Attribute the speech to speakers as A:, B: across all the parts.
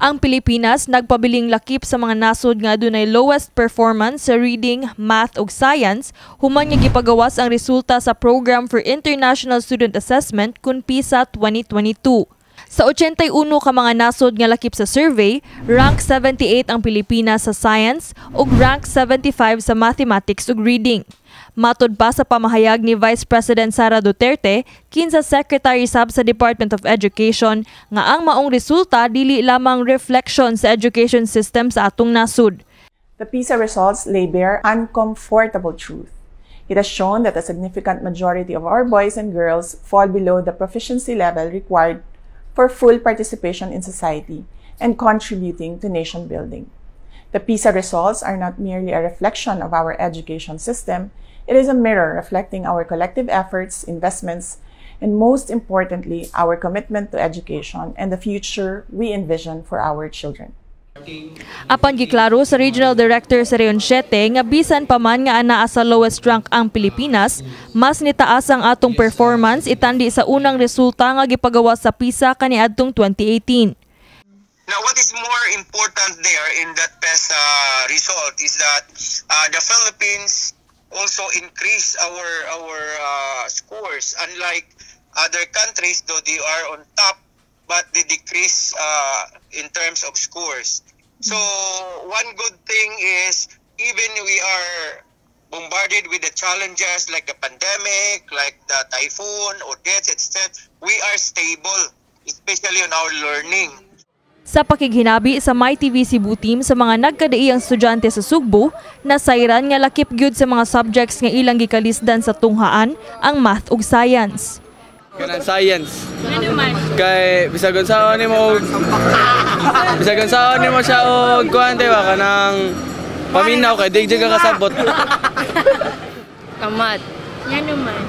A: Ang Pilipinas nagpabiling lakip sa mga nasod nga adunay lowest performance sa reading, math ug science human nga gipagawas ang resulta sa Program for International Student Assessment kun PISA 2022. Sa 81 ka mga nasod nga lakip sa survey, rank 78 ang Pilipinas sa science ug rank 75 sa mathematics ug reading. Matod pa sa pamahayag ni Vice President Sara Duterte, kinsa Secretary sab sa Department of Education, nga ang maong resulta dili lamang reflection sa education system sa atong nasod.
B: The PISA results lay bare uncomfortable truth. It has shown that a significant majority of our boys and girls fall below the proficiency level required for full participation in society and contributing to nation building. The PISA results are not merely a reflection of our education system, it is a mirror reflecting our collective efforts, investments, and most importantly, our commitment to education and the future we envision for our children.
A: Apan giklaro sa Regional Director sa Rehiyon 7 nga bisan pa man nga anaa sa lowest rank ang Pilipinas, mas nitaas ang atong performance itandi sa unang resulta nga gipagawas sa PISA kaniadtong 2018.
C: Now, what is more important there in that PISA result is that the Philippines also increase our scores, unlike other countries, though they are on top, but they decrease in terms of scores. So one good thing is even we are bombarded with the challenges like the pandemic, like the typhoon or deaths, etc., we are stable, especially on our learning.
A: Sa pakighinabi sa MyTV Cebu team sa mga nagkadaiyang estudyante sa Sugbo, nasayran nga lakip gyud sa mga subjects nga ilang gikalisdan sa tunghaan ang math ug science.
D: Kanang science. Kay bisag unsaon nimo siya og kuan ba, kanang paminaw kay di ka kasabot.
E: Ang math.
F: Ngano man?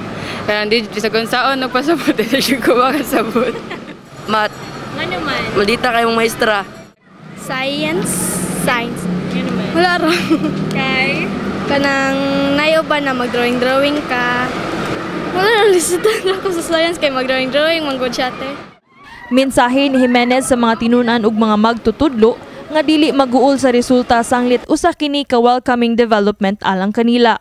E: Kanang di bisag unsaon nagpasabot, di siya ko makasabot.
G: Math.
F: Ngano man?
G: Maldita kayong maestra.
H: Science. Science.
F: Ngano man?
H: Wala ra.
F: Kay?
H: Kanang nayo ba na mag-drawing-drawing ka? Wala ra, lisod ako sa science kay mag-drawing-drawing, man gud siya te.
A: Mensahe ni Jimenez sa mga tinunan ug mga magtutudlo nga dili maguol sa resulta sanglit usa kini ka welcoming development alang kanila.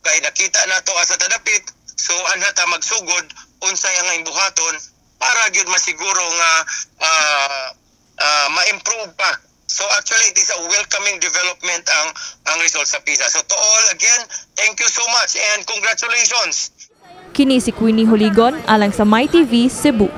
C: Kay nakita nato asa ta dapit, so anha ta magsugod, unsay ang buhaton para gyud masiguro nga ma-improve pa. So actually, it is a welcoming development ang result sa PISA. So to all again, thank you so much and congratulations.
A: Kini si Queenie Holigon alang sa MyTV Cebu.